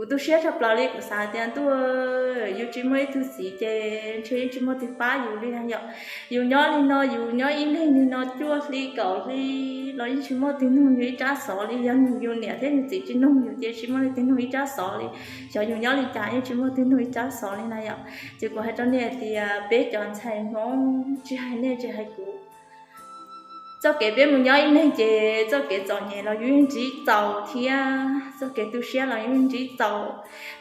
Kuv tu siab tshaj plaws li, kuv xav tias ntuj, yus tsis muaj ib tug txiv ces ntshe yeej tsis muaj twg pab yus li na yom. Yus nyob li no, yus nyob ib leeg li no cuaj hli kaum hli los yeej tsis muaj twg nug yus ib tsab xov li. Yog yus niam thiab yus txiv tsis nug yus ces tsis muaj leej twg nug ib tsab xov li. Xyov yus nyob li cas yeej tsis muaj twg nug ib tsab xov li na yom. Ces kuv hais rau nej hais tias peb cov ntxhais Hmoob, tsis hais nej tsis hais kuv, txoj kev peb mus nyob ib leeg ces txoj kev txom nyem los yus yeej ntsib txaus thiab txoj kev tu siab los yus yeej ntsib txaus.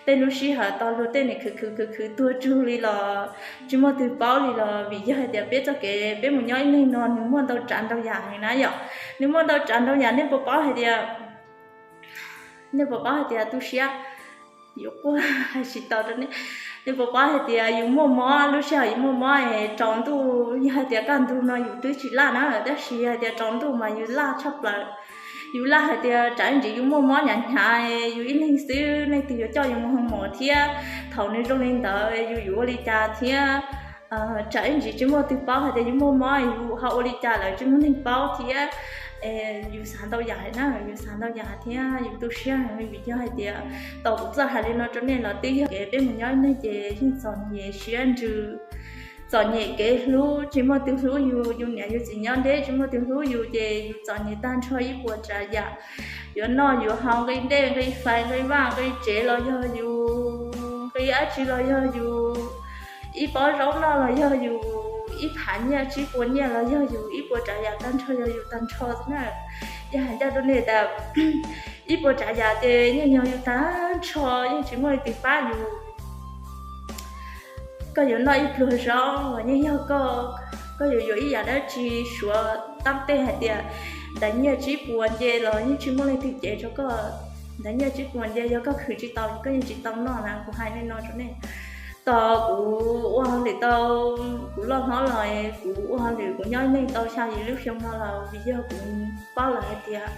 Tej lub sij hawm tau luag tej neeg khwv khwv khwv khwv tuag tsug li los tsis muaj twg paub li los vim yog hais tias peb txoj kev peb mus nyob ib leeg no nws muaj ntau tsav ntau yam heev na yom. Nws muaj ntau tsav ntau yam, nej puas paub hais tias, nej puas paub hais tias tu siab, yuav quaj hais tsis tau rau nej. Nej puas paub hais tias yus muaj mob, lub sij hawm yus muaj mob es tsaus ntuj, yog hais tias kaj ntug no yus twb tsis laj na, tab sis yog hais tias tsaus ntuj mas yus laj tshaj plaws. Yus laj hais tias tsam ib ntsis yus muaj mob hnyav hnyav, yus ib leeg xwb, leej twg yuav coj yus mus hoo mos thiab? Thaum nws zoo li ntawd yus yuav ua li cas thiab? Tsam ib ntsis tsis muaj twg paub hais tias yus muaj mob, yus ho ua li cas lawm tsis muaj neeg paub thiab? Yus xav ntau yam na, yus xav ntau yam thiab yus tu siab heev li vim yog hais tias tau kuv txawj hais li no rau nej los twb yog kev peb mus nyob ib leeg ces yeej txom nyem siab ntsws, txom nyem kev hlub, tsis muaj twg hlub yus, yus niam yus txiv nyob deb tsis muaj twg hlub yus ces yus txom nyem tag nrho ib puas tsav yam. Yuav noj yuav haus, nqi dej nqi fais nqi vaj nqi tsev los yog yus, nqi dab tsi los yog yus, ib pob zaub noj los yog yus, ib phav nyiaj tsib puas nyiaj los yog yus, ib puas tsav yam tag nrho yog yus tag nrho na. Yog hais ncaj rau nej tas ib puas tsav yam ces yeej yog yus tag nrho, yeej tsis muaj leej twg pab yus. Koj yuav noj ib pluag zaub los yeej yog koj, koj yuav yuav ib yam dab tsi suav tab tej hais tias ntawm nyiaj tsib puas nce los yeej tsis muaj leej twg cev rau koj. Ntawm nyiaj tsib puas nce yog koj khwv tsis tau koj yeej tsis tau noj na, kuv hais li no rau nej. Tos kuv ua hauj lwm tau, kuv loj hlob los kuv ua hauj lwm kuv nyob neej tau xya yim lub xyoo no los vim yog kuv paub lawm hais tias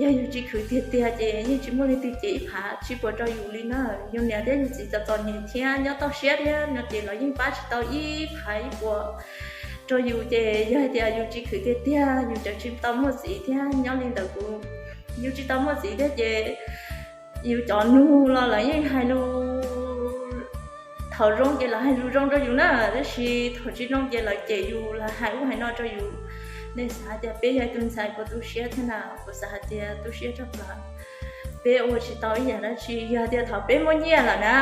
yog yus tsis khwv tiag tiag ces yeej tsis muaj leej twg cev ib phav tsib puas rau yus li na. Yus niam thiab yus txiv txom txom nyem thiab nyob toj siab thiab no ces lawv yeej pab tsis tau ib phav ib puas rau yus ces yog hais tias yus tsis khwv tiag tiag yus tseem tsis tau muaj txiv thiab nyob li ntawd kuv, yus tsis tau muaj txiv thiab ces yus cov nug los lawv yeej hais lus, thaum zoo ces lawv hais lus zoo rau yus na, tab sis thaum tsis zoo ces lawv cem yus, lawv hais ub hais no rau yus. Nej xav tias peb yog ib tug ntxhais puas tu siab thiab na? Kuv xav hais tias tu siab tshaj plaws. Peb ua tsis tau ib yam dab tsi, yog tias thaum peb muaj nyiaj lawm na,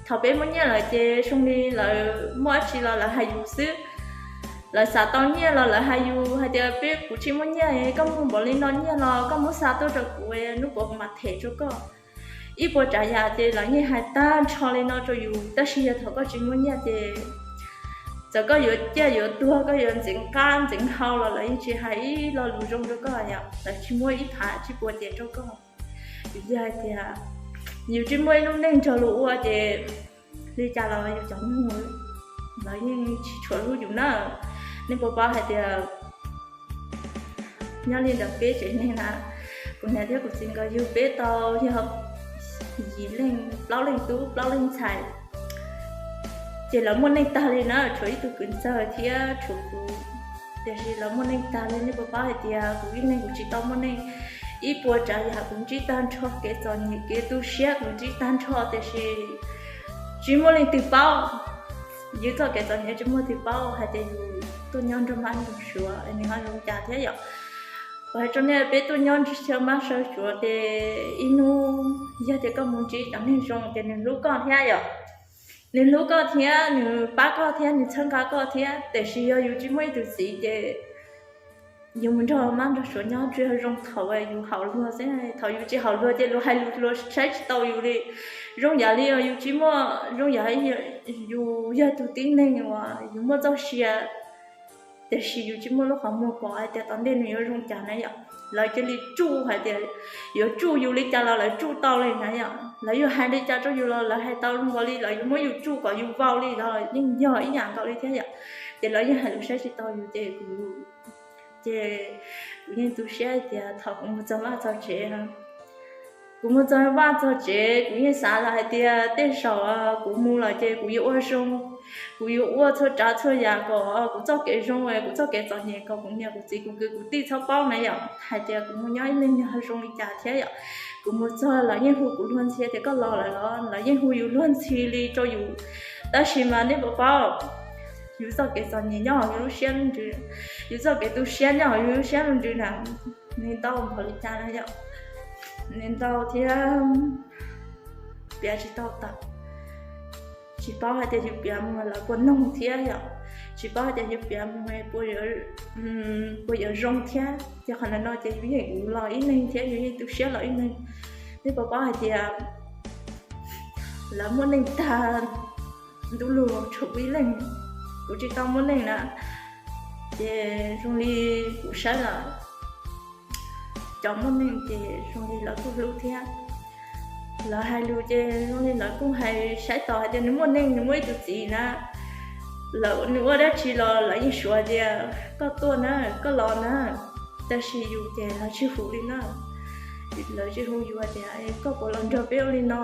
thaum peb muaj nyiaj lawm ces zoo li lawv muaj dab tsi los lawv hais yus xwb. Lawv xav tau nyiaj los lawv hais yus hais tias peb, kuv tsis muaj nyiaj, koj muaj npaum li no nyiaj los koj muab xa tuaj rau kuv, hnub puav kuv mam them rau koj. Ib puas tsav yam ces lawv yeej hais tag nrho li no rau yus, tab sis yog thaum koj tsis muaj nyiaj ces txawm koj yuav ciaj yuav tuag, koj yuav ntxeev qab ntxeev hau los lawv yeej tsis hais ib lo lus zoo rau koj, lawv tsis muab ib phav tsib puas cev rau koj. Vim yog hais tias yus tsis muaj ib lub neej nrog luag ua ces li cas los yus cov nug lawv yeej tsis tshua hlub yus na. Nej puas paub hais tias nyob li ntawm peb tsev neeg na, kuv niam thiab kuv txiv nkawd yug peb tau yog yim leej, plaub leej tub plaub leej ntxhais, ces lawv muaj neej tag li na, tshuav ib tug kwv ntxawg thiab tshuav kuv. Tiam sis lawv muaj neej tag li, nej puas paub hais tias kuv ib leeg kuv tsis tau muaj neej, ib puas tsav yam kuv ntsib tag nrho, kev txom nyem kev tu siab kuv ntsib tag nrho, tiam sis tsis muaj leej twg paub. Yus txoj kev txom nyem tsis muaj leej twg paub hais tias yus tuaj nyob nrog mab nrog suav nws ho zoo cas thiab yom. Kuv hais rau nej, peb tuaj nyob nrog mab nrog suav ces ib hnub yog tias koj mus ntsib cov neeg zoo ces nws hlub koj thiab yom. Nws hlub koj thiab nws pab koj thiab nws txhawb nqa koj thiab, tiam sis yog yus tsis muaj ib tug txiv ces yus mus nrog mab nrog suav nyob tsuas yog zoo thaum yus haum luag xwb, thaum yus tsis haum luag ces luag hais lus luag saib tsis taus yus li. Zoo yam li yus tsis muaj, zoo yam yus yog tus tib neeg uas yus muaj txoj sia, tiam sis yus tsis muaj lub qhov muag pom hais tias tom ntej nws yuav zoo cas na yom. Lawv cia li tsuj hais tias yuav tsuj yus li cas los lawv tsuj tau li na yom. Lawv yuav hais li cas rau yus los lawv hais tau nkaus li, lawv yuav muab yus tsuj kom yus vau li los yeej yog ib yam nkaus li thiab yom. Ces lawv yeej hais lus saib tsis taus yus ces kuv, ces kuv yeej tu siab hais tias thaum kuv mus txog vaj txog tsev, kuv mus txog vaj txog tsev kuv yeej xav lawm hais tias tej zaum kuv mus lawm ces kuv yuav ua zoo, kuv yuav ua txhua tsav txhua yam kom kuv txoj kev zoo, kuv txoj kev txom nyem kom kuv niam kuv txiv kuv kwv kuv tij txhob paub na yom, hais tias kuv mus nyob ib leeg nws ho zoo li cas thiab yom. Kuv mus txog lawv yeej hu kuv luag ntxhi tias koj los lawm los, lawv yeej hu yus luag ntxhi li rau yus. Tab sis mas nej puas paub, yus txoj kev txom nyem nyob hauv yus lub siab lub ntsws, yus txoj kev tu siab nyob hauv yus lub siab lub ntsws na, nws ntau npaum li cas na yom, nws ntau thiab piav tsis tau tawm. Tsis paub hais tias yus piav mus lawv puas noog thiab yom, tsis paub hais tias yus piav mus puas yuav zoo thiab. Ces qhov ntawm no ces yus yeej ua los ib leeg thiab yus yeej tu siab los ib leeg. Nej puas paub hais tias lawv muaj neej tag ntuj lug tshuav kuv ib leeg, kuv tsis tau muaj neej na. Ces zoo li kuv saib lawm, cov muaj neej ces zoo li lawv kuj hlub thiab. Lawv hais lus ces zoo li lawv kuj hais saib tau hais tias nws muaj neej, nws muaj ib tug txiv na, lawv nws ua dab tsi los lawv yeej suav tias koj tuaj na, koj los na. Tab sis yus ces lawv tsis hu li na, lawv tsis hu yus tias koj puas los nrog peb ua li no,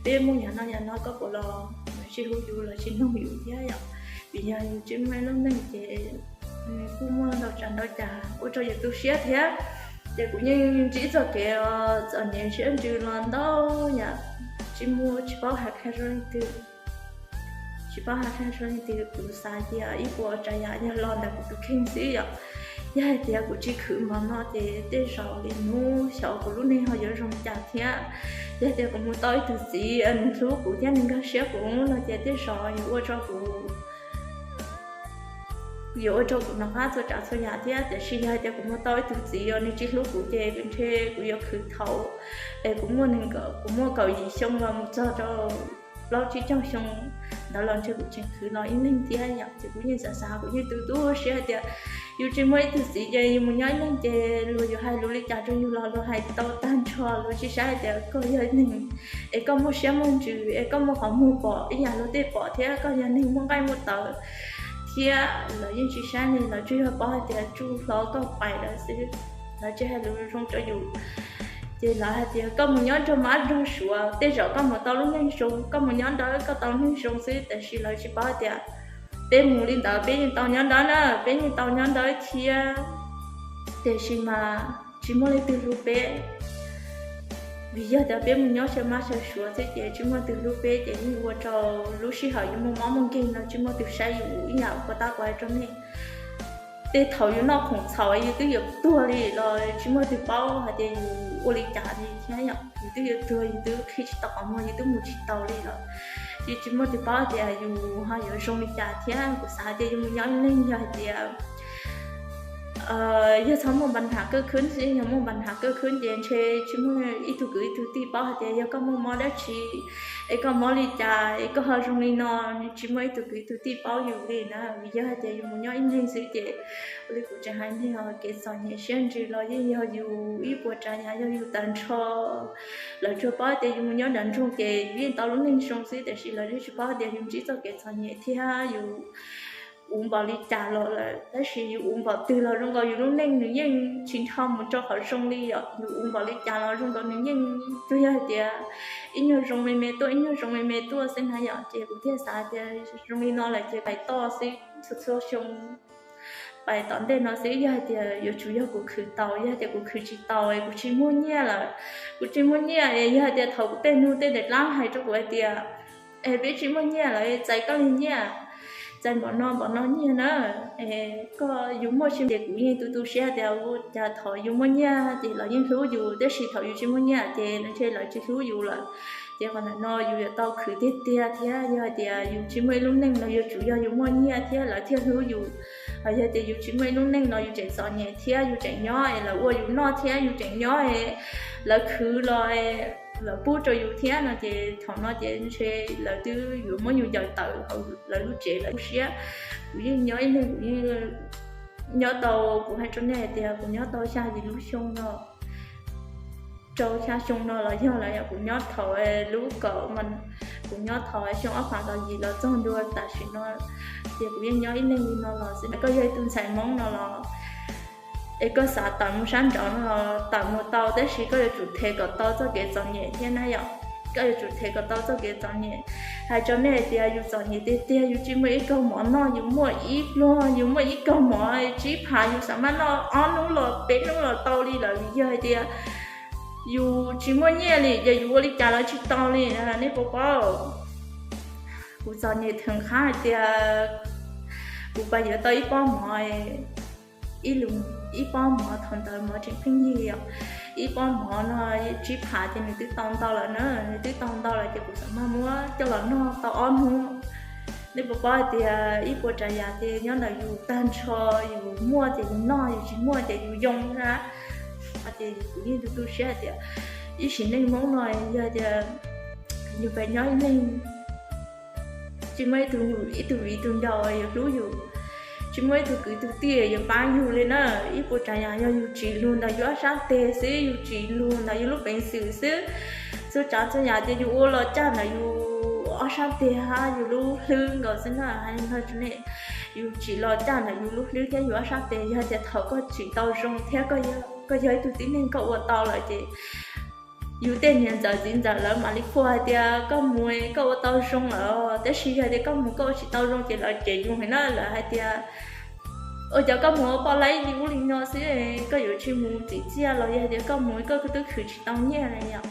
peb muaj yam no yam no koj puas los, lawv tsis hu yus, lawv tsis noog yus thiab yom. Vim yog yus tsis muaj lub neej ces kuj muaj ntau tsav ntau cas ua rau yus tu siab thiab. Ces kuv yeej ntsib txoj kev txom nyem siab ntsws los ntau yam, tsis muaj, tsis paub hais qhia rau leej twg, tsis paub hais qhia rau leej twg. Kuv xav tias ib puas tsav yam yog los ntawm kuv tus kheej xwb yom. Yog hais tias kuv tsis khwv mov no ces tej zaum li hnub xyov kuv lub neej ho yuav zoo cas thiab. Yog tias kuv mus tau ib tug txiv nws hlub kuv thiab nws nkag siab kuv no ces tej zaum yuav ua rau kuv yuav ua rau kuv noj qab txhua tsav txhua yam thiab. Tiam sis yog hais tias kuv mus tau ib tug txiv uas nws tsis hlub kuv ces ntshe kuv yuav khwv thaum es kuv muaj, kuv muaj kaum yim xyoo los mus txog rau plaub tsib caug xyoo ntawd los ntshe kuv tseem khwv los ib leeg thiab yom. Ces kuv yeej xav xav, kuv yeej tu tu siab hais tias yus tsis muaj ib tug txiv ces yus mus nyob ib leeg ces luag yuav hais lus li cas rau yus los luag hais tau tag nrho, luag tsis saib hais tias koj yog neeg es koj muaj siab muaj ntsws es koj muaj qhov muag pom ib yam luag tej pom thiab koj yog neeg muaj nqaij muaj tawv thiab. Lawv yeej tsis saib li, lawv tsuas yog paub hais tias tsuj hlo koj pais lawm xwb, lawv tsis hais lus zoo rau yus. Ces lawv hais tias koj mus nyob nrog mab nrog suav tej zaum koj mus tau lub neej zoo, koj mus nyob ntawd koj tau lub neej zoo xwb. Tiam sis lawv tsis paub hais tias peb mus li ntawd peb yeej tau nyob ntawd na, peb yeej tau nyob ntawd thiab. Tiam sis mas tsis muaj leej twg hlub peb, vim yog tias peb mus nyob xyaw mab xyaw suav xwb ces tsis muaj leej twg hlub peb ces yeej ua rau lub sij hawm yus muaj mob muaj nkeeg no tsis muaj leej twg saib yus ib yam uas kuv tab kuv hais rau nej. Tej thaum yus noj khoom txhaum yus twb yuav tuag li los tsis muaj leej twg paub hais tias yus ua li cas li thiab yom. Yus twb yuav tuag, yus twb qhib tsis tau qhov muag, yus twb mus tsis tau li los ces tsis muaj leej twg paub tias yus ho yuav zoo li cas thiab. Kuv xav hais tias yus mus nyob ib leeg yog hais tias yog txhob muaj npa nham kawj khwb xwb, yog muaj npa nham kawj khwb ces ntshe tsis muaj ib tug kwv ib tug tij paub hais tias yog koj muaj mob dab tsi es koj mob li cas es koj ho zoo li no, tsis muaj ib tug kwv ib tug tij paub yus li na. Vim yog hais tias yus mus nyob ib leeg xwb ces li kuv tseem hais nej os, kev txom nyem siab ntsws los yeej yog yus ib puas tsav yam, yog yus tag nrho. Lawv tsuas paub tias yus mus nyob nram nroog ces yus yeej tau lub neej zoo xwb, tiam sis lawv yeej tsis paub tias yus ntsib txoj kev txom nyem thiab yus uv npaum li cas los lawm. Tab sis yus uv npaum twg los zoo nkaus yus lub neej nws yeej tsis nrho mus rau qhov zoo li os. Yus uv npaum li cas los zoo nkaus nws yeej tsuas yog hais tias ib nyuag zoo me me tuaj, ib nyuag zoo me me tuaj xwb na yom. Ces kuv thiaj xav tias zoo li no lawm ces pais toj xwb txhua txhua xyoo. Pais tom ntej no xwb, yog hais tias yuav tsum yog kuv khwv tau, yog hais tias kuv khwv tsis tau es kuv tsis muaj nyiaj lawm, kuv tsis muaj nyiaj es yog hais tias thaum kuv tej nug tej daim dlaab hais rau kuv hais tias es peb tsis muaj nyiaj lawm, txais koj li nyiaj, txais npaum no npaum no nyiaj na, es koj yus muaj tsis muaj. Ces kuv yeej tu tu siab tias ua cas thaum yus muaj nyiaj ces lawv yeej hlub yus, tab sis thaum yus tsis muaj nyiaj ces ntshe lawv tsis hlub yus lawm. Ces qhov ntawm no yus yuav tau khwv tiag tiag thiab, yog hais tias yus tsis muaj ib lub neej los yuav tsum yog yus muaj nyiaj thiab lawv thiaj hlub yus. Hos yog tias yus tsis muaj ib lub neej los yus tseem txom nyem thiab yus tseem nyob es lawv ua yus noj thiab yus tseem nyob es lawv khwv los lawv pub rau yus thiab no ces thaum no ces ntshe lawv twb yuav muab yus ncaws tawm hauv lawv lub tsev lawv lub siab. Kuv yeej nyob ib leeg, kuv yeej nyob tau, kuv hais rau nej hais tias kuv nyob tau xya yim lub xyoo no, rau xya xyoo no los yog lawm yom. Kuv nyob thaum lub kaum, kuv nyob thaum xyoo ob phav kaum yim los txog ntua tam sim no, ces kuv yeej nyob ib leeg li no los xwb. Koj yog ib tug ntxhais Hmoob no los es koj xav tawm mus sab nraud no los tawm mus tau, tab sis koj yuav tsum them kom tau txoj kev txom nyem thiab na yom. Koj yuav tsum them kom tau txoj kev txom nyem. Hais rau nej hais tias yus txom nyem tiag tiag, yus tsis muaj ib kaug mov noj, yus muaj ib pluag, yus muaj ib kaug mov tsib phav, yus xav maj noj ob hnub los peb hnub los tau li lawm. Yog hais tias yus tsis muaj nyiaj li ces yus ua li cas los tsis tau li, nej puas paub? Kuv txom nyem theem qhov hais tias kuv pais yuav tau ib pob mov, ib pob mov thaum ntawd mov tseem pheej yig os, ib pob mov no tsib phav ces nws twb tau ntau lawm na, nws twb tau ntau lawm ces kuv xav mas muab coj los noj tau ob hnub. Nej puas paub hais tias ib puas tsav yam ces nyob ntawm yus tag nrho, yus muaj ces yus noj, yus tsis muaj ces yus yoo na. Ces kuv yeej tu tu siab hais tias ib sim neej Hmoob no yog tias yus pheej nyob ib leeg, tsis muaj ib tug, ib tug viv tus ncaus yuav hlub yus, tsis muaj ib tug kwv tug tij yuav pab yus li na. Ib puas tsav yam yog yus tsim lug ntawm yus ob sab teg xwb, yus tsim lug ntawm yus lub peev xwm xwb. Txhua tsav txhua yam ces yus ua los caj ntawm yus ob sab teg hab yus lub hlwb nkaus xwb na. Hais li no rau nej, yus tsim los caj ntawm yus lub hlwb thiab yus ob sab teg. Yog tias thaum koj tsim tau zoo thiab koj yog ib tug tib neeg koj ua tau lawm ces yus tej niam ntxawm txiv ntxawm lawv mam li qhuas hais tias koj mus koj ua tau zoo lawm, tab sis yog tias koj mus koj ua tsis tau zoo ces lawv cem yus heev na, lawv hais tias ua cas koj mus ua poj laib li ub li no xwb, koj yuav tsis mus txim txiaj los yog tias koj mus koj twb khwv tsis tau nyiaj na yom.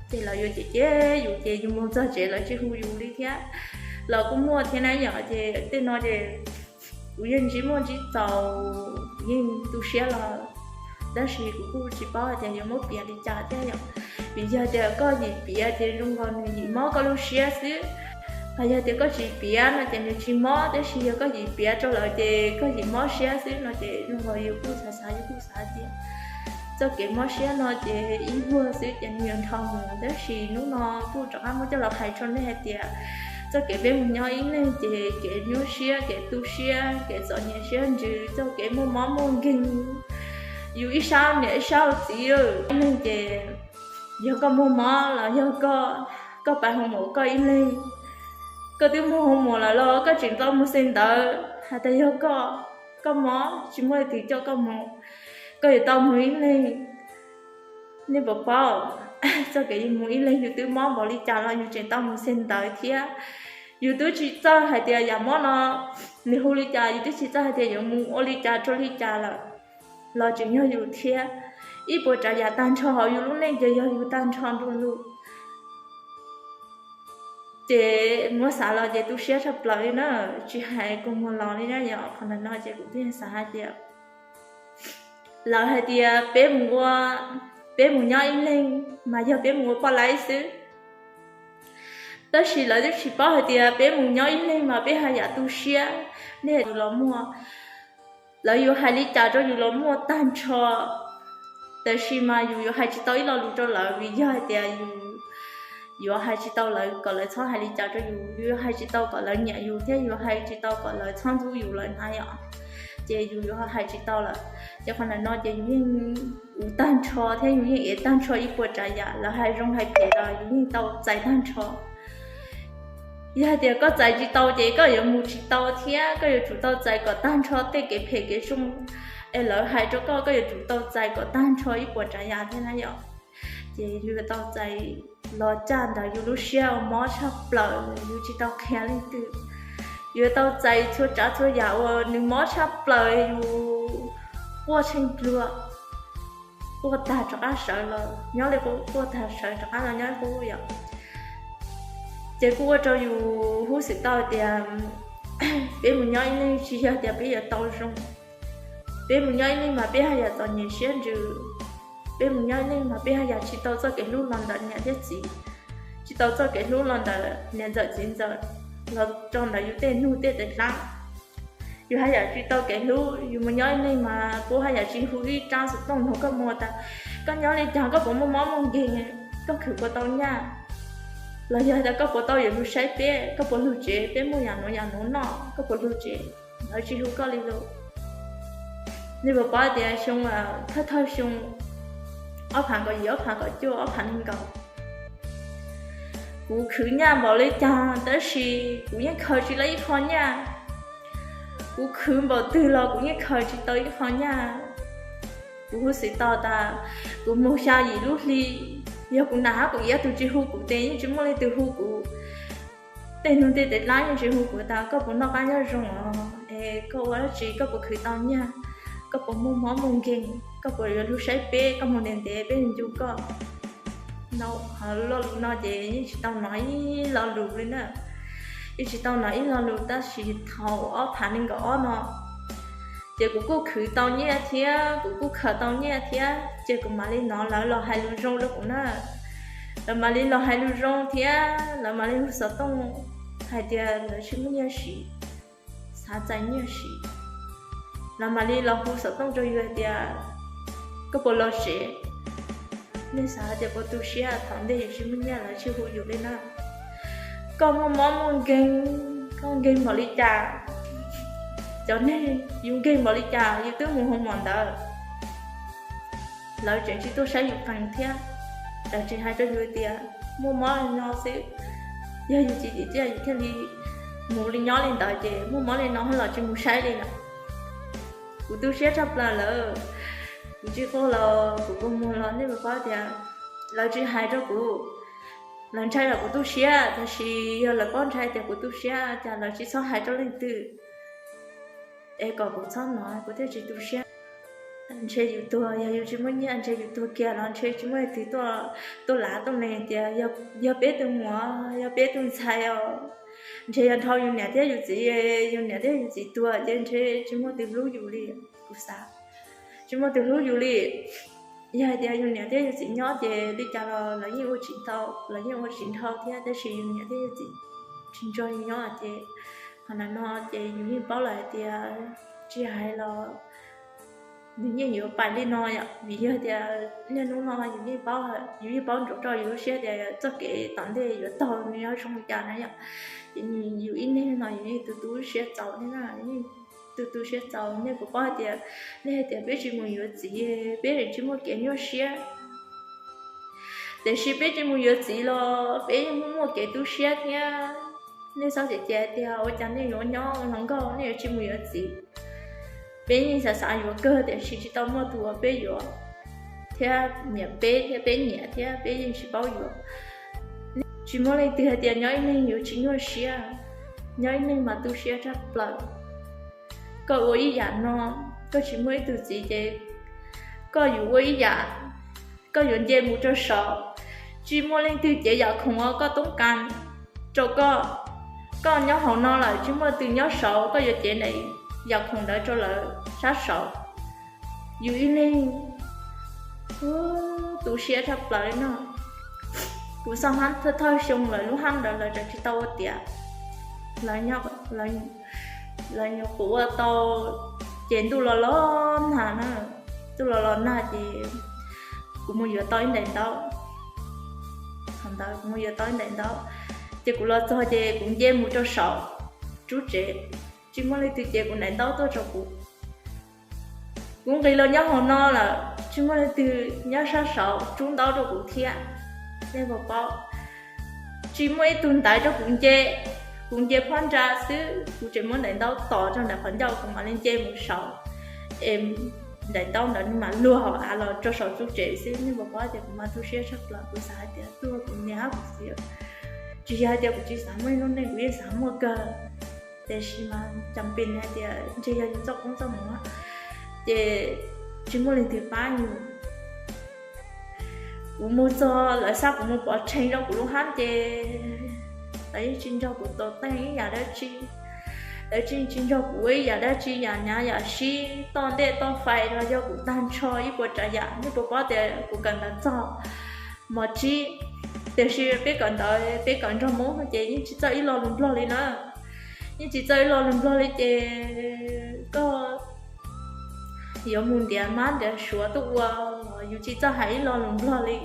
Ces lawv yuav cem cem yus ces yus mus txog tsev lawv tsis hu yus li thiab. Lawv kuj muaj thiab na yom, ces tej no ces kuv yeej ntsib muaj ntsib txaus, kuv yeej tu siab los, tab sis kuv kuj tsis paub hais tias yuav muab piav li cas thiab yom. Vim yog tias koj yim piav ces zoo nkaus nws yim mob koj lub siab xwb, hos yog tias koj tsis piav no ces nws tsis mob, tab sis yog koj yim piav rau lawv ces koj yim mob siab xwb no ces zoo nkaus yus kuj xav xav yus kuj xav tias txoj kev mob siab no ces ib vuag xwb ces nws yuav nrho mus, tab sis hnub no kuj rov qab muab coj los hais rau nej hais tias txoj kev peb mus nyob ib leeg ces kev nyuaj siab, kev tu siab, kev txom nyem siab ntsws, txoj kev muaj mob muaj nkeeg, yus ib sab niam ib sab txiv, ib leeg ces yog koj muaj mob los yog koj, koj pais hoo maum koj ib leeg, koj twb muaj hoo maum lawm los koj tseem tau mus xe ntawv, hais tias yog koj, koj mob tsis muaj leej twg coj koj mus, koj yuav tau mus ib leeg. Nej puas paub, txoj kev yus mus ib leeg yus twb mob npaum li cas los yus tseem tau mus xe ntawv thiab. Yus twb tsis txawj hais tias yam mob no nws hu li cas, yus twb tsis txawj hais tias yuav mus ua li cas rau li cas lawm, los tseem yog yus thiab. Ib puas tsav yam tag nrho hauv yus lub neej ces yog yus tag nrho nrug lug. Ces muab xav los ces tu siab tshaj plaws li na, tsis hais kua muag los li na yom. Qhov ntawm no ces kuv thiaj xav hais tias lawv hais tias peb mus ua, peb mus nyob ib leeg mas yog peb mus ua poj laib xwb. Tab sis lawv twb tsis paub hais tias peb mus nyob ib leeg mas peb haj yam tu siab, nej yus los muaj, lawv yuav hais li cas rau yus los muaj tag nrho. Tab sis mas yus yuav hais tsis tau ib lo lus rau lawv vim yog hais tias yus yuav hais tsis tau lawv kom lawv txhob hais li cas rau yus, yus yuav hais tsis tau kom lawv nyiam yus thiab yus hais tsis tau kom lawv txhob ntxub yus lawm na yom. Ces yus yuav hais tsis tau lawm. Ces qhov ntawm no ces yus yeej ua tag nrho thiab yus yeej ev tag nrho ib puas tsav yam, lawv hais zoo hais phem los yus yeej tau txais tag nrho. Yog hais tias koj txais tsis tau ces koj yuav mus tsis tau thiab, koj yuav tsum tau txais kom tag nrho tej kev phem kev zoo es lawv hais rau koj, koj yuav tsum tau txais kom tag nrho ib puas tsav yam thiab na yom. Ces yus yuav tau txais los caj ntawm yus lub siab uas mob tshaj plaws yus tsis tau qhia leej twg. Yus yuav tau txais txhua tsav txhua yam uas nws mob tshaj plaws yus quaj tsheej plua, quaj tag rov qab sawv los nyob li qub, quaj tag sawv rov qab los nyob li qub yom. Ces kuj ua rau yus hub xwm tau tias peb mus nyob ib leeg tsis yog tias peb yuav tau zoo. Peb mus nyob ib leeg mas peb haj yam txom nyem siab ntsws. Peb mus nyob ib leeg mas peb haj yam tsis tau txoj kev hlub los ntawm niam thiab txiv, tsis tau txoj kev hlub los ntawm niam ntxawm txiv ntxawm, los rau ntawm yus tej nug tej tes dlaab. Yus haj yam tsis tau kev hlub, yus mus nyob ib leeg mas puab haj yam tsis hu ib rab xov tooj nug koj mus tas koj nyob li cas, koj puas muaj mob muaj nkeeg, koj khwv puas tau nyaj, los yog tas koj puas tau yuav lug saib peb, koj puas lug tsev, peb muaj yam nuav yam nuav noj, koj puas lug tsev, lawv tsis hu koj li lawm. Nej puas paub tias xyoo, thawj thawj xyoo ob phav kaum yim ob phav kaum cuaj ob phav nees nkaum, kuv khwv nyaj npaum li cas tab sis kuv yeej khaws tsis tau ib qho nyaj. Kuv khwv npaum twg los kuv yeej khaws tsis tau ib qho nyaj. Kuv huj xwm tau tas kuv moog xya yim lub hli, yog kuv nam hab kuv iab tug tsis hu kuv tes yeej tsis muaj leej twg hu kuv. Tej nug tej tes dlaab yeej tsis hu kuv tas koj puas noj qab nyob zoo os, es koj ua dab tsi, koj puas khwv tau nyaj, koj puas muaj mob muaj nkeeg. koj puas yuav hlub saib peb, koj mus ntev ntev peb ncu koj. Lo lus no ces yeej tsis tau hnov ib lo lus li na, yeej tsis tau hnov ib lo lus. Tab sis thaum ob phav nees nkaum ob no ces kuv kuj khwv tau nyiaj thiab kuv kuj khaws tau nyiaj thiab ces kuv mam li hnov lawv los hais lus zoo rau kuv na. Lawv mam li los hais lus zoo thiab lawv mam li hu xov tooj hais tias lawv tsis muaj nyiaj siv, xav txais nyiaj siv. Lawv mam li los hu xov tooj rau yus hais tias koj puas los tsev? Nej xav tias kuv tu siab thaum ntej yus tsis muaj nyiaj lawv tsis hu yus li na. Koj muaj mob muaj nkeeg, koj nkeeg npaum li cas, cov neeg yus nkeeg npaum li cas yus twb mus hu mos ntawd, lawv tseem tsis tuaj saib yus qees thiab. Lawv tseem hais rau yus tias muaj mob li no xwb, yog yus tsis tsim txiaj yus thiaj li mus li nyob li ntawd ces muaj mob li no los tsis mus saib li lawm. Kuv tu siab tshaj plaws lawm. Kuv tsis quaj los kuv kua muag los nej puas paub tias lawv tsis hais rau kuv. Lawv ntshai los kuv tu siab, tiam sis yog lawv paub ntshai tias kuv tu siab cas lawv tsis txhob hais rau leej twg es kom kuv txhob hnov kuv thiaj tsis tu siab. Ntshe yus tuag, yog yus tsis muaj nyiaj ntshe yus tuag kiag los ntshe tsis muaj leej twg tuaj lav tuaj lees tias yog peb tus muam, yog peb tus ntxhais os. Ntshe yog dhau yus niam thiab yus txiv, yus niam thiab yus txiv tuag ces ntshe tsis muaj tus hlub yus li. Kuv xav tsis muaj tus hlub yus li. Yog hais tias yus niam thiab yus txiv nyob ces li cas los lawv yeej ua tsis tau, lawv yeej ua tsis dhau thiab, tab sis yus niam thiab yus txiv tsis nrog yus nyob ces qhov ntawm no ces yus yeej paub lawm hais tias tsis hais los nws yeej yuav pais li no yom, vim yog tias niaj hnub no yus yeej paub, yus yeej paub ntsoov rau yus lub siab tias txoj kev tom ntej yuav taug nws yuav zoo li cas na yom. Ces yus ib leeg no yus yeej tu tu siab txaus thiab na, yeej tu tu siab txaus. Nej puas paub hais tias, nej hais tias peb tsis mus yuav txiv, peb tsis muaj kev nyuaj siab. Tiam sis peb tsis mus yuav txiv los peb yeej muaj muaj kev tu siab thiab. Nej txhob xav tias ua cas nej yuav nyob hluas nkauj nej yuav tsis mus yuav txiv. Peb yeej xav xav yuav kawg tiam sis tsis tau muaj tus uas peb yuav thiab nyiam peb thiab peb nyiam thiab peb yeej tsis paub yuav. Tsis muaj leej twg hais tias nyob ib leeg yuav tsis nyuaj siab, nyob ib leeg mas tu siab tshaj plaws. Koj ua ib yam no, koj tsis muaj ib tug txiv ces koj yuav ua ib yam, koj yuav nce mus rau saud. Tsis muaj leej twg cev yam khoom uas koj toob kas rau koj. Koj nyob hauv no lawm tsis muaj tus nyob saud, koj yuav cev yam khoom ntawd rau lawv sab saud. Yus ib leeg tu siab tshaj plaws li no. Kuv xoj hab thawj xyoo lawv lub hab ntawd lawv tseem tsis tau ua tiav. Lawv nyuam qhuav ua tau, ces ntuj los los nag na, ntuj los los nag ces kuv mus yuav tau ib daim ntaub. Thaum ntawd kuv mus yuav tau ib daim ntaub, ces kuv los txog ces kuv nce mus rau saum rub tsev, tsis muaj leej twg cev kuv daim ntaub tuaj rau kuv. Kuv nqis los nyob hauv no lawm tsis muaj leej twg nyob sab saud rub ntaub rau kuv thiab. Nej puas paub, tsis muaj ib tug ntaiv rau kuv nce. Kuv nce phab ntsa xwb kuv tseem muab daim ntaub tos rau ntawm qhov ncauj kuv mam li nce mus saud, es daim ntaub ntawd mam luag hauv av los rau saum rub tsev xwb. Nej puas paub tias kuv mas tu siab tshaj plaws, kuv xav hais tias tuag kuv niam kuv txiv, tsis yog hais tias kuv tsis xav muaj ib lub neej, kuv yeej xav muaj kawg, tiam sis mas cas pes hais tias ntshe yog yus txoj koob txoj hmoov, ces tsis muaj leej twg pab yus. Kuv mus txog lawv xa kuv mus pov tseg rau kuv lub hab ces lawv yeej tsis nrog kuv tos teej ib yam dab tsi. Lawv tsis, tsis nrog kuv ua ib yam dab tsi, yam nyav yam sib toj ntej toj fais los yog kuv tag nrho ib puas tsav yam. Nej puas paub tias kuv kawm ntawv txog mos tsib, tiam sis peb kawm ntawv peb kawm nrog Hmoob ces yeej tsis txawj ib lo lus Nplog li na. Yeej tsis txawj ib lo lus Nplog li ces koj yuav mus ntiav mab ntiav suav tuaj ua los yus tsis txawj hais ib lo lus Nplog li.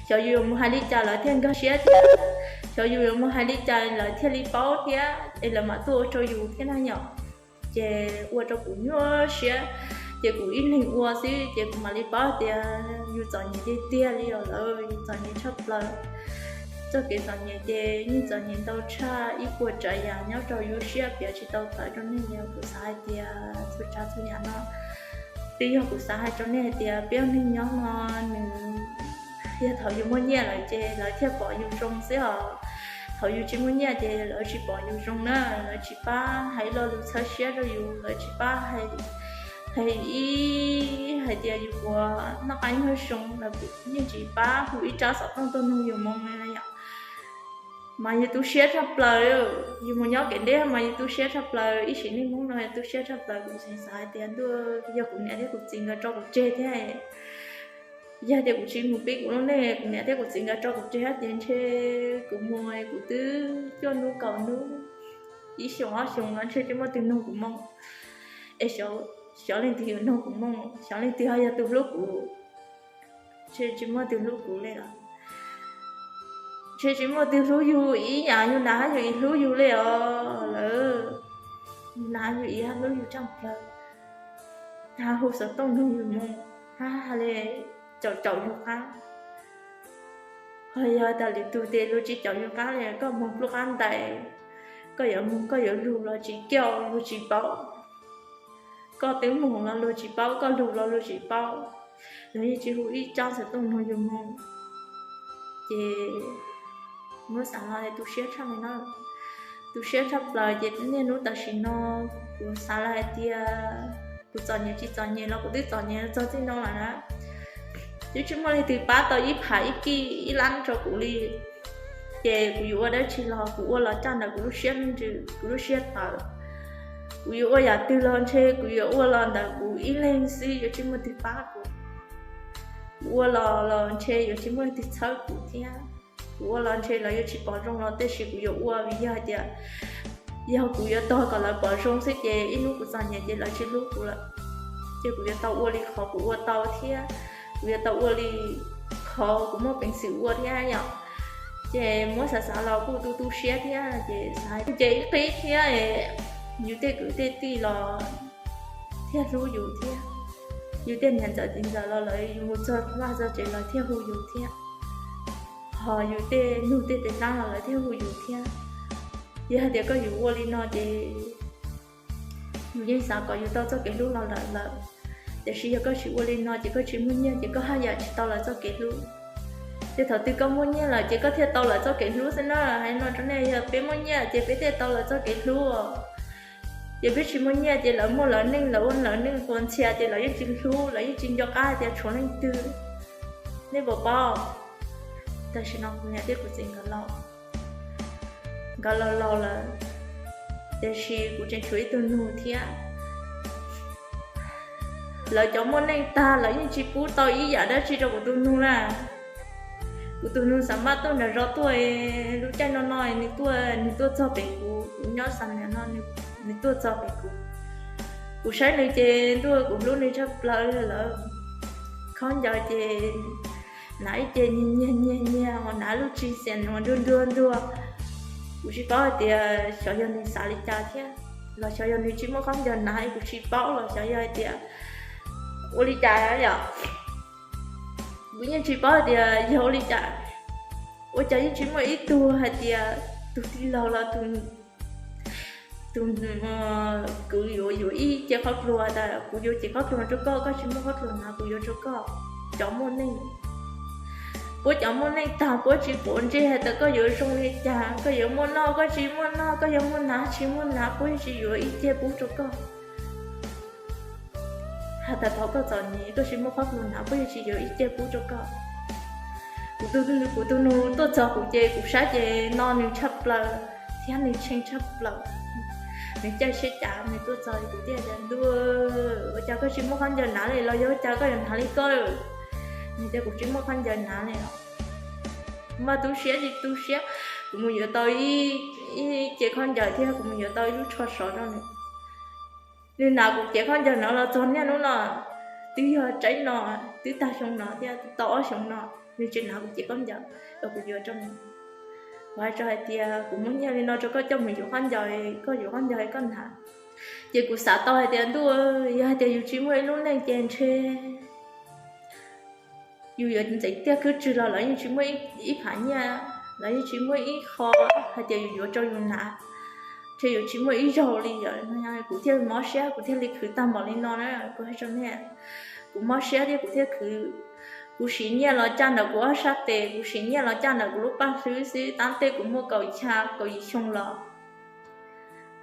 Xyov yus yuav mus hais li cas lawv thiaj nkag siab thiab, xyov yus yuav mus hais li cas lawv thiaj li paub thiab es lawv mam tuaj ua rau yus thiab na yom. Ces ua rau kuv nyuaj siab, ces kuv ib leeg ua xwb ces kuv mam li paub tias yus txom nyem tiag tiag li os lawm, yus txom nyem tshaj plaws. Txoj kev txom nyem ces yeej txom nyem ntau tshaj ib puas tsav yam nyob rau yus siab piav tsis tau tawm rau nej li. Kuv xav hais tias txhua tsav txhua yam no twb yog kuv xav hais rau nej hais tias peb ua neeg nyob no nws yog thaum yus muaj nyiaj lawm ces lawv thiaj pom yus zoo xwb os. Thaum yus tsis muaj nyiaj ces lawv tsis pom yus zoo na, lawv tsis pab hais lo lus txhawb siab rau yus, lawv tsis pab hais Hais ib hais tias yus puas noj qab nyob zoo los kuv yeej tsis pab hu ib tsab xov tooj tuaj nug yus moo li yom. Mas yus tu siab tshaj plaws, yus mus nyob kev deb mas yus tu siab tshaj plaws, ib sim neej Hmoob no yus tu siab tshaj plaws. Kuv xav xav hais tias ntuj, yog kuv niam thiab kuv txiv nkawd tso kuv tseg thiab, yog tias kuv tsis mus pib kuv lub neej, kuv niam thiab kuv txiv nkawd tso kuv tseg hab ces ntshe kuv mus kuv twb cuaj hnub kaum hnub, ib xyoos ob xyoos los ntshe tsis muaj twg nug kuv moo, es xyov leej twg yuav nug kuv moo, xyov leej twg ho yog tus hlub kuv. Ntshe tsis muaj tus hlub kuv li os. Ntshe tsis muaj tus hlub yus ib yam yus nam hab yus ib hlub yus li os lawm. Yus nam yus ib hab hlub yus tshaj plaws, hab hu xov tooj nug yus moo, hab hais li caum caum yus qab. Ho yog tas lwm tus ces luag tsis caum yus qab li, koj moog pluj qab ntais, koj yuav moog koj yuav lug los tsis caum, luag tsis paub. Koj twb moog los luag tsis paub, koj lug los luag tsis paub, luag yeej tsis hu ib tsab xov tooj nug yus moo. Ces muab xav los tu siab tshaj li no, tu siab tshaj plaws. Ces niaj hnub tam sim no kuv xav los hais tias kuv txom nyem tsis txom nyem los kuv twb txom nyem txog txij no lawm na. Twb tsis muaj leej twg pab tau ib phav ib kij ib lab rau kuv li. Ces kuv yuav ua dab tsi los kuv ua los caj ntawm kuv lub siab ntsws, kuv lub siab tawv. Kuv yuav ua yam twg los ntshe kuv yuav ua los ntawm kuv ib leeg xwb, yuav tsis muaj leej twg pab kuv. Kuv ua los los ntshe yuav tsis muaj leej twg txhawb kuv thiab. Kuv ua los ntshe lawv yuav tsis pom zoo los tab sis kuv yuav ua, vim yog hais tias yog kuv yuav tog kom lawv pom zoo xwb ces ib hnub kuv txom nyem ces lawv tsis hlub kuv lawm. Ces kuv yuav tau ua li qhov kuv ua tau thiab kuv yuav tau ua li qhov kuv muaj peev xwm ua thiab yom. Ces muab xav xav los kuj tu tu siab thiab ces xav ces ib qib thiab, yus tej kwv tej tij los thiaj hlub yus thiab. Yus tej niam ntxawm txiv ntxawm los lawv, yus mus txog vaj txog tsev lawv thiaj hu yus thiab. Ho yus tej nug tej tes tab los lawv thiaj hu yus thiab. Yog hais tias koj yuav ua li no ces yus yeej xav kom yus tau txoj kev hlub los lawm lawm. Tiam sis yog koj tsis ua li no ces koj tsis muaj nyiaj ces koj haj yam tsis tau lawv txoj kev hlub. Ces thaum twg koj muaj nyiaj lawm ces koj thiaj tau lawv txoj kev hlub xwb na. Hais no rau nej, yog peb muaj nyiaj ces peb thiaj tau lawv txoj kev hlub. Ces peb tsis muaj nyiaj ces lawv muaj lawv neej, lawv ua lawv neej quas ntxhias ces lawv yeej tsis hlub, lawv yeej tsis nco qab tias tshuav leej twg. Nej puas paub? Tam sim no kuv niam thiab kuv txiv nkawd laus, nkawd laus laus lawm, tiam sis kuv tseem tshuav ib tug nug thiab. Lawv cov muaj neej tag lawv yeej tsis pub tau ib yam dab tsi rau kuv tus nug na. Kuv tus nug xav maj tuaj nram zos tuaj, lub caij no no nws tuaj, nws tuaj txog pem kuv, kuv nyob xa niam no, nws tuaj txog pem kuv. Kuv saib nws ces ntuj kuv hlub nws tshaj plaws lawm. Khaub ncaws ces hnav ib ce nyiag nyiag nyiag nyiag, ho hnav lub tsis xiam nua nruag nruag nruag. Kuv tsis paub hais tias xyov yog nws xav li cas thiab, los xyov yog nws tsis muaj khaub ncaws hnav, kuv tsis paub los xyov yog hais tias ua li cas yom. Kuv yeej tsis paub hais tias yog ua li cas, ua cas yeej tsis muaj ib tug hais tias tus tij laug los tus, tus kwv yuav yuav ib ce qhov pluas tas kuv yuav ce qhov pluas rau koj, koj tsis muaj qhov pluas hnav kuv yuav rau koj. Cov muaj neej, puab cov muaj neej tag puab tsis quav ntsej hais tias koj yuav zoo li cas, koj yuav muaj noj koj tsis muaj noj, koj yuav muaj hnav tsis muaj hnav puab yeej tsis yuav ib ce pub rau koj. Has tas thaum koj txom nyem koj tsis muaj qhov pluas hnav puab yeej tsis yuav ib ce pub rau koj. Kuv tus, kuv tus nus tuaj txog kuv ces kuv saib ces no nws tshaj plaws thiab nws tsheej tshaj plaws. Nws caij siab cav nws tuaj txog kuv thiaj tias, ntuj, ua cas koj tsis muaj khaub ncaws hnav li los yog ua cas koj yuav hnav li koj? Nws tias kuv tsis muaj khaub ncaws hnav li os. Maj tu siab tsis tu siab, kuv mus yuav tau ib ce khaub ncaws thiab kuv mus yuav tau ib lub tsho sov rau nws. Nws hnav kuv cev khaub ncaws no los txog niaj hnub no, twb yog tsaib no, twb tag xyoo no thiab tau ob xyoo no, nws tseem hnav kuv cev khaub ncaws uas kuv yuav rau nws. Kuv hais rau hais tias kuv muab nyiaj li no rau koj coj mus yuav khaub ncaws, koj yuav khaub ncaws koj hnav. Ces kuv xav tau hais tias ntuj, yog hais tias yus tsis muaj ib lub neej ces ntshe yus yuav ntxeev tiaj khwb tswg los lawv yeej tsis muaj ib phav nyiaj, lawv yeej tsis muaj ib qho hais tias yus yuav rau yus hnav, ntshe yus tsis muaj ib zaug li. Kuv thiaj mob siab kuv thiaj li khwv tag npaum li no na. Kuv hais rau nej, kuv mob siab thiab kuv thiaj khwv. Kuv siv nyiaj los caj ntawm kuv ob sab tes, kuv siv nyiaj los caj ntawm kuv lub paj hlwb xwb, tab tej kuv muaj kaum xya kaum yim xyoo los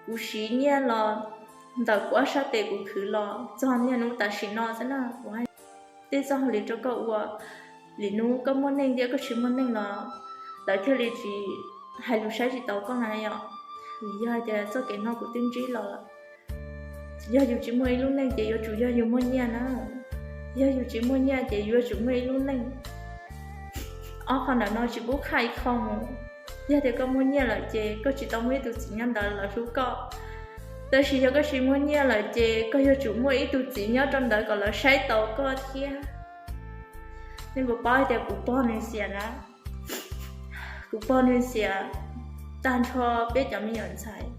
kuv siv nyiaj los ntawm kuv ob sab tes kuv khwv los txog niaj hnub tam sim no xwb na. Kuv hais tej txoj hauj lwm rau koj ua, lwm hnub koj muaj neej thiab koj tsis muaj neej los lawv thiaj li tsis hais lus saib tsis taus koj na yom. Vim yog hais tias txoj kev no kuv twb ntsib los lawm. Yog yus tsis muaj ib lub neej ces yuav tsum yog yus muaj nyiaj na. Yog yus tsis muaj nyiaj ces yuav tsum muaj ib lub neej. Ob qho ntawm no tsis pub qhaj ib qho mus. Yog tias koj muaj nyiaj lawm ces koj tsis tau muaj ib tug txiv nyob ntawd lawv hlub koj. Tab sis yog koj tsis muaj nyiaj lawm ces koj yuav tsum muaj ib tug txiv nyob rau ntawd kom lawv saib taus koj thiab. Nej puas paub hais tias kuv pog nws xiam na? Kuv pog nws xiam tag nrho peb cov me nyuam ntxhais,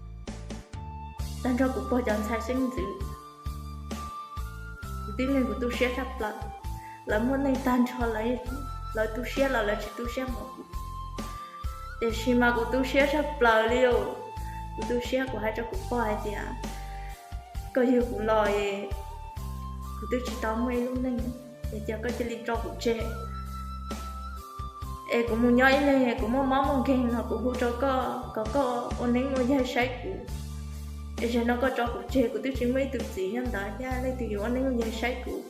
tag nrho kuv pog cov ntxhais xeeb ntxwv. Kuv tib leeg kuv tu siab tshaj plaws. Lawv muaj neej tag nrho, lawv tu siab los lawv tsis tu siab npaum kuv. Tiam sis mas kuv tu siab tshaj plaws li os. Kuv tu siab, kuv hais rau kuv pog hais tias, koj yug kuv los es kuv twb tsis tau muaj ib lub neej, es cas koj cia li tso kuv tseg es kuv mus nyob ib leeg, kuv muaj mob muaj nkeeg los kuv hu rau koj kom koj ua neeb ua yaig saib kuv. Es zaum no koj tso kuv tseg, kuv twb tsis muaj ib tug txiv nyob ntawd thiab leej twg yuav ua neeb ua yaig saib kuv.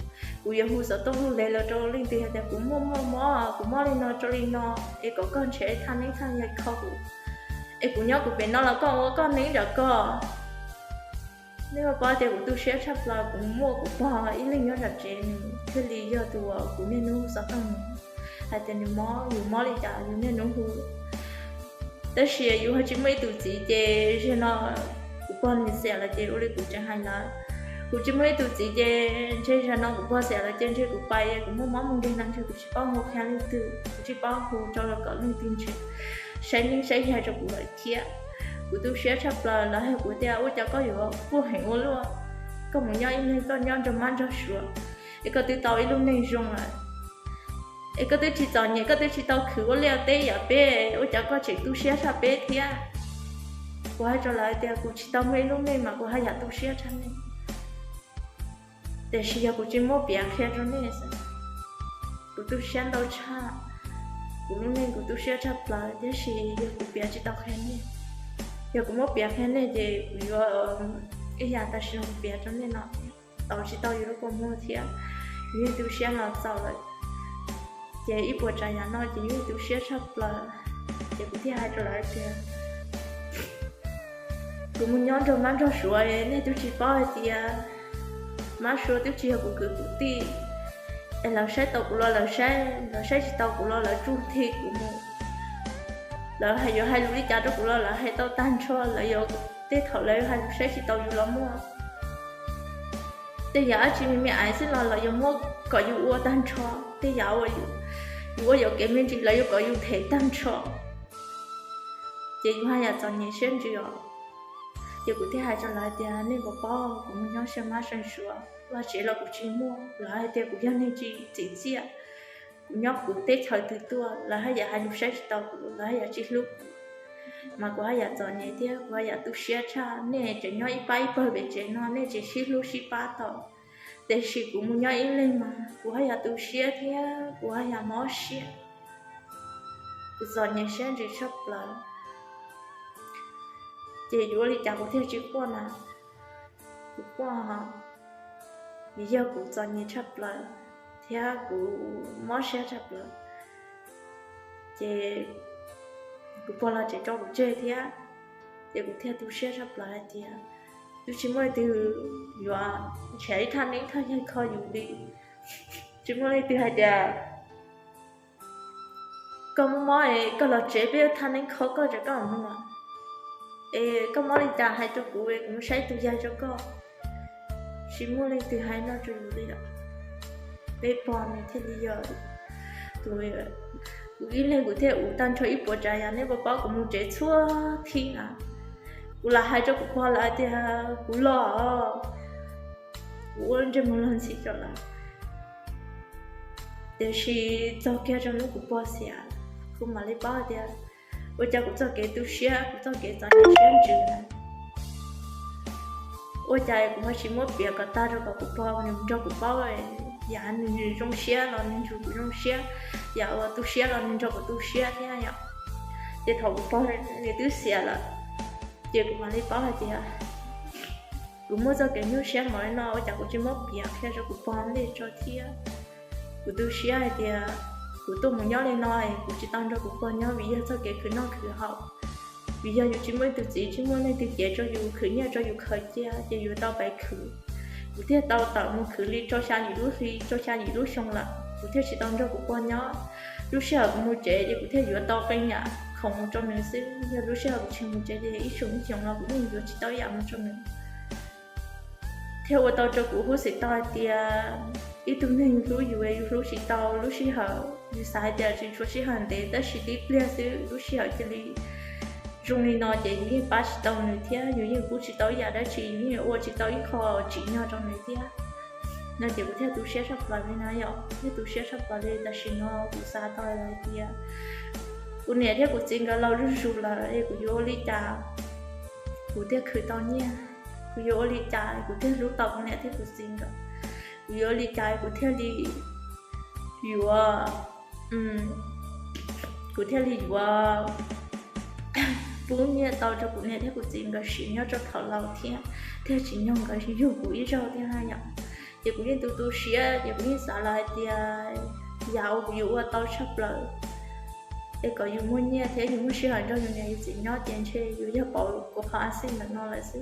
Kuv yuav hu xov tooj lug le los rau leej twg hais tias kuv muaj muaj mob, kuv mob li no rau li no, es kom koj nrhiav thaj neeb thaj yaig kho kuv, es kuv nyob kuv pem no los koj ua koj neeb nram koj. Nej puas paub tias kuv tu siab tshaj plaws, kuv muaj kuv pog ib leeg nyob nram tsev, nws thiaj li yog tus uas kuv niaj hnub xov tooj nws hais tias nws mob, yus mob li cas yus niaj hnub hu. Tab sis yus ho tsis muaj ib tug txiv ces zaum no kuv pog nws xiam lawm ces ua li kuv tseem hais ntawd, kuv tsis muaj ib tug txiv ces ntshe zaum no kuv pog xiam lawm ces ntshe kuv pais, kuv muaj mob muaj nkeeg no ntshe kuv tsis paub hu qhia leej twg, kuv tsis paub hu rau kom leej twg ntshe saib neeb saib yaig rau kuv lawm thiab. Kuv tu siab tshaj plaws, lawv hais kuv tias ua cas koj yuav quaj heev ua luaj, koj mus nyob ib leeg koj nyob nrog mab nrog suav, es koj twb tau ib lub neej zoo lawm, es koj twb tsis txom nyem, koj twb tsis tau khwv ua liaj teb yam peb, ua cas koj tseem tu siab tshaj peb thiab? Kuv hais rau lawv tias kuv tsis tau muaj ib lub neej mas kuv haj yam tu siab tshaj nej. Tiam sis yog kuv tsis muab piav qhia rau nej xwb, kuv tu siab ntau tshaj. Kuv lub neej kuv tu siab tshaj plaws, tiam sis yog kuv piav tsis tau qhia nej, yog kuv muab piav qhia nej ces kuv yuav ib yam tam sim no kuv piav rau nej no, tau tsis tau yus lub kua muag thiab. Yus yeej tu siab los txaus lawm, ces ib puas tsav yam no ces yus yeej tu siab tshaj plaws. Ces kuv thiaj hais rau lawv tias kuv mus nyob nrog mab nrog suav, nej twb tsis paub hais tias mab suav twb tsis yog kuv kwv kuv tij, es lawv saib tau kuv los lawv saib, lawv saib tsis tau kuv los lawv tsuj nthi kuv mus. Lawv hais yuav hais lus li cas rau kuv los lawv hais tau tag nrho, lawv yuav, tej thaum lawv hais lus saib tsis taus yus los muaj. Tej yam dab tsi me me ais xwb los lawv yuav muab kom yus ua tag nrho, tej yam uas yus ua yuam kev me ntsis lawv yuav kom yus them tag nrho. Ces yus haj yam txom nyem siab ntsws os. Ces kuv thiaj hais rau lawv tias nej puas paub kuv mus nyob saib mab saib suav, vaj tsev los kuv tsis muaj, lawv hais tias kuv yog neeg tsis txim txiaj, kuv nyob kuv teb chaws twg tuaj lawv haj yam hais lus saib tsis taus kuv, lawv haj yam tsis hlub kuv, mas kuv haj yam txom nyem thiab kuv haj yam tu siab tshaj. Nej tseem nyob ib pab ib pawg pem tsev no nej tseem sib hlub sib pab tau, tiam sis kuv mus nyob ib leeg mas kuv haj yam tu siab thiab kuv haj yam mob siab, kuv txom nyem siab ntsws tshaj plaws. Ces yuav ua li cas kuv thiaj tsis quaj na? Kuv quaj, vim yog kuv txom nyem tshaj plaws thiab kuv mob siab tshaj plaws. Ces kuv pog los tseem tso kuv tseg thiab, ces kuv thiaj tu siab tshaj plaws hais tias twb tsis muaj leej twg yuav nrhiav ib thaj neeb thaj yaig kho yus li. Tsis muaj leej twg hais tias koj mob mob es koj los tsev peb thaj neeb kho koj tsam koj mus. Es koj mob li cas hais rau kuv es kuv mus saib tus yaig rau koj. Tsis muaj leej twg hais no rau yus li lawm. Peb pog nws thiaj li yog tus, kuv ib leeg kuv thiaj ua tag nrho ib puas tsav yam. Nej puas paub kuv mus tsev txhua thib na, kuv lam hais rau kuv pog lawv tias kuv los, kuv ua ntsej muag luag ntxhi rau lawv. Tiam sis txog kiag rau hnub kuv pog xiam, kuv mam li paub tias ua cas kuv txoj kev tu siab, kuv txoj kev txom nyem siab ntsws na, ua cas kuv ho tsis muab piav kom tag rau kom kuv pog nws nrog kuv paub. Yam nws zoo siab los nws nrog kuv zoo siab, yam uas tu siab los nws nrog kuv tu siab thiab yom. Ces thaum kuv pog nws twb xiam lawm, ces kuv mam li paub hais tias Kuv muaj txoj kev nyuaj siab mus li no ua cas kuv tsis muab piav qhia rau kuv pog ntej tso thiab. Kuv tu siab hais tias kuv tuaj mus nyob li no es kuv tsis tau nrog kuv pog nyob vim yog txoj kev khwv noj khwv haus. Vim yog yus tsis muaj ib tug txiv tsis muaj leej twg cev rau yus khwv nyiaj rau yus khaws cia ces yuav tau pais khwv. Kuv thiaj tau tawm mus khwv li rau xya yim lub hli rau xya yim lub xyoo lawm kuv thiaj tsis tau nrog kuv pog nyob. Lub sij hawm kuv mus tsev ces kuv thiaj yuav tau qee yam khoom mus rau nws xwb, yog lub sij hawm kuv tsis mus tsev ces ib xyoo ib xyoo los kuv yeej yuav tsis tau ib yam mus rau nws. Thiaj ua tau rau kuv huj xim tau hais tias ib tug neeg hlub yus es yus hlub tsis tau, lub sij hawm yus xav hais tias tsis tshuav sij hawm ntev tab sis tib pliag xwb lub sij hawm cia li zoo li no ces yus yeej pab tsis tau nws thiab yus yeej pub tsis tau ib yam dab tsi, yus yeej ua tsis tau ib qho tsim nyog rau nws thiab. No ces kuv thiaj tu siab tshaj plaws li no yom, thiaj tu siab tshaj plaws li. Tam sim no kuv xav tau hais tias kuv niam thiab kuv txiv nkawd laus zuj zus lawm es kuv yuav ua li cas kuv thiaj khwv tau nyiaj, kuv yuav ua li cas kuv thiaj hlub tau kuv niam thiab kuv txiv nkawd, kuv yuav ua li cas kuv thiaj li yuav, kuv thiaj li yuav pub nyiaj tau rau kuv niam thiab kuv txiv nkawd siv nyob rau thaum laus thiab thiaj tsim nyog nkawd yug kuv ib zaug thiab na yom. Ces kuv yeej tu tu siab ces kuv yeej xav los hais tias yam uas kuv yuav ua tau tshaj plaws es kom yus muaj nyiaj thiab yus muaj sij hawm nrog yus niam yus txiv nyob ces ntshe yuav yog pauv kuv qhov a xij ntawm no lawm xwb.